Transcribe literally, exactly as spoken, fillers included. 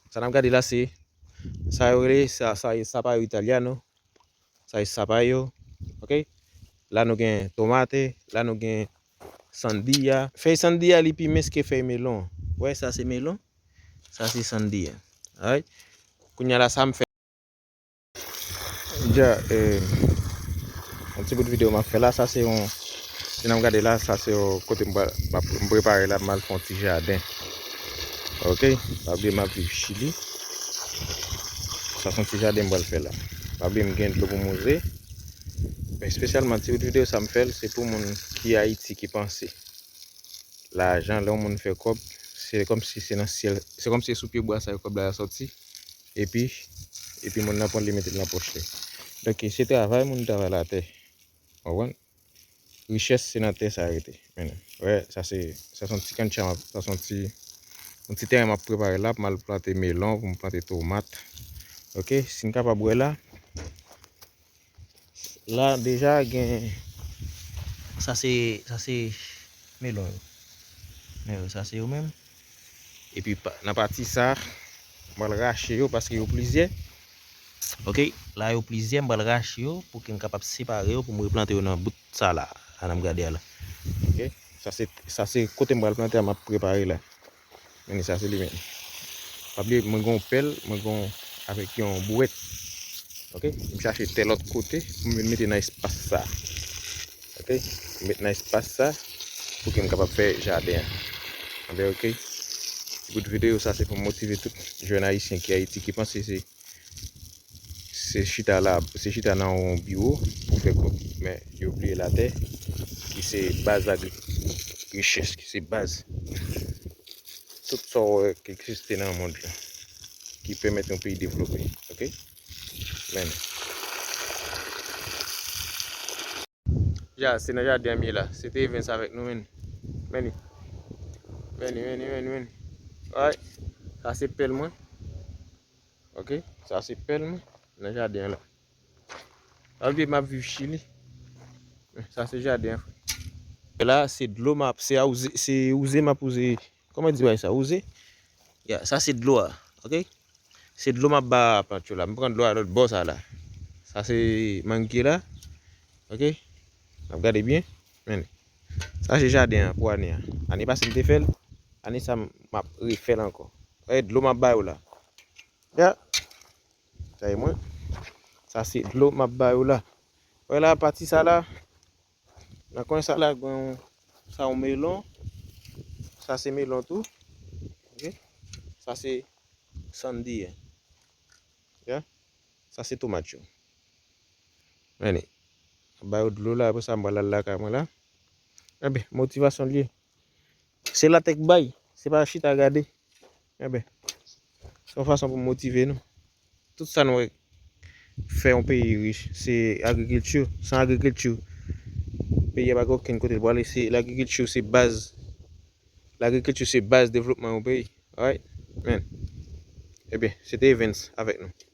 Sa n ap gade la se, sa yo rele, sa, sa, sapayo italiano. Sa se sapayo. Ok? La nou gen tomate, la nou gen sandiya. Fèy sandiya li pi mens ke fèy melon. Wè, sa se melon. Sa se sandiya. Alright? Kounye a la sa m fè. Dja, eh, yon ti bout videyo m ap fè la, sa se yon, si n ap gade la, sa se yon kote m pral, m ap, m prepare la, m al fè yon ti jaden. Ok? Pa bliye m ap viv Chili. Sa se yon ti jaden m pral fè la. Pa bliye m gen dlo pou m wouze. Men espesyalman ti bout videyo sa m fè l, se pou moun ki Ayiti ki panse lajan, lè yon moun fè kòb, se kòmsi se nan syèl, se kòmsi se sou pye bwa sa yo kòb la sòti. Epi, epi moun nan pran l, li mete l nan pòch li. Donk, se travay moun travay latè. Konprann? Richès se nan tè sa rete. Men, wè, sa se, sa se yon ti kancha, sa se yon ti, yon ti teren m ap prepare la, pou m al plante melon, pou m plante tomat. Ok, si n kapab wè la, la deja gen, sa se, sa se melon yo. Men yo, sa se yo menm. Epi pa, nan pati sa, m pral rache yo paske yo plizyè. Ok, la yo plizyè, m pral rache yo pou ke m kapab separe yo pou m replante yo nan bout sa la, la n ap gade a la. Ok, sa se, sa se kote m pral plante a, m ap prepare la. Men sa se li menm. Pa bliye, mwen gen yon pèl, mwen gen yon, avèk yon bouwèt. Ok, m chache tè lòt kote pou m vin mete nan espas sa. Ok, m met nan espas sa pou ke m kapab fè jaden an. Anben, ok, ti bout videyo sa se pou m motive tout jèn ayisyen ki Ayiti ki panse se se chita la, se chita nan yon biwo pou fè kòb. Men yo bliye latè ki se baz agrikilti, richès ki se baz tout sa w wè ki egziste nan mond lan ki pèmèt yon peyi devlope. Ok? Men. Ja, se nan jaden an m ye la. Se te Evens avèk nou, men. Men li. Men li, men li, men li, men li. Alright. Sa se pèl mwen. Ok, sa se pèl mwen nan jaden an la. Sa vle di m ap viv Chili. Sa se jaden an, frè. La, se dlo m ap, se a wouze, se wouze m ap wouze. Kòman di bagay sa? Wouze? Ya, sa se dlo a. Ok? Se dlo m ap ba plant yo la. M pran dlo a lòt bò sa la. Sa se mang ki la. Ok? N ap gade byen. Men. Sa se jaden an pou ane a. Ane pase m te fè l. Ane sa m ap refè l ankò. Wè dlo m ap ba yo la. Ya. Sa e mwen. Sa se dlo m ap ba yo la. Wè la, pati sa la. Nan kwen sa la, gen yon, sa yon melon. Sa se melon tou. Ok? Sa se sandiya. Ya. Sa se tomat yo. Men li. Ba yo dlo la, apre sa, m pral al lakay mwen la. Enben, motivasyon l ye. Se latè k bay, se pa chita gade. Enben, se yon fason pou motive nou. Tout sa nou wè fè yon peyi rich, se agrikilti. San agrikilti, peyi a pa gen okenn kote l prale. Se lagrikilti, se baz. Lagrikilti se baz devlopman yon peyi. Alright? Men. Ebyen, se te Evens avèk nou.